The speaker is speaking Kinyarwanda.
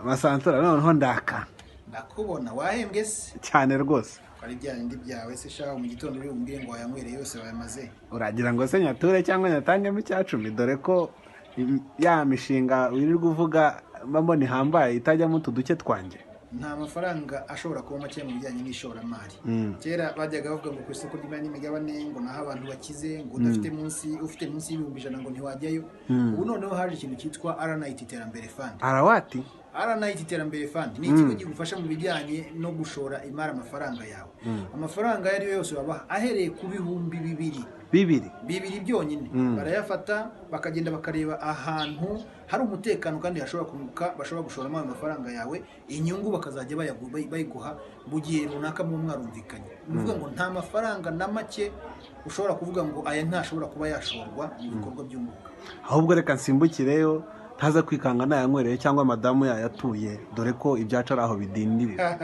Masantura, noneho ndaka. Ndakubona wahembwe se? Cyane rwose. Ko ari bya bindi byawe se shaho, mu gitondo uri bumbwire ngo wayanywereye yose, wayamaze? Uragira ngo se nyature cyangwa nyatangemo 10%? Dore ko ya mishinga wirirwa uvuga mba mbona ihambaye itajyamo utu duke twanjye. Nta mafaranga ashobora kuba make mu bijyanye n'ishoramari. Kera bajyaga bavuga ngo ku isoko ry'imari n'imigabane ngo naho abantu bakize, ngo udafite munsi, ufite munsi y'100,000 ngo ntiwajyayo. Ubu noneho haje ikintu cyitwa RNIT Iterambere Fund. Arawati? RNIT Iterambere Fund ni ikigo kigufasha mu bijyanye no gushora imari, amafaranga yawe, amafaranga ayo ari yo yose wabaha ahereye ku 2000. Bibiri? Bibiri byonyine. Barayafata bakagenda bakareba ahantu hari umutekano kandi hashobora kunguka, bashobora gushoramo ayo mafaranga yawe, inyungu bakazajya bayiguha mu gihe runaka muba mwarumvikanye. Ni ukuvuga ngo nta mafaranga na make ushobora kuvuga ngo aya ntashobora kuba yashorwa mu bikorwa byunguka. Ahubwo reka nsimbukireyo ntaza kwikanga nayanywereye cyangwa madamu yayatuye, dore ko ibyacu ari aho bidindirira.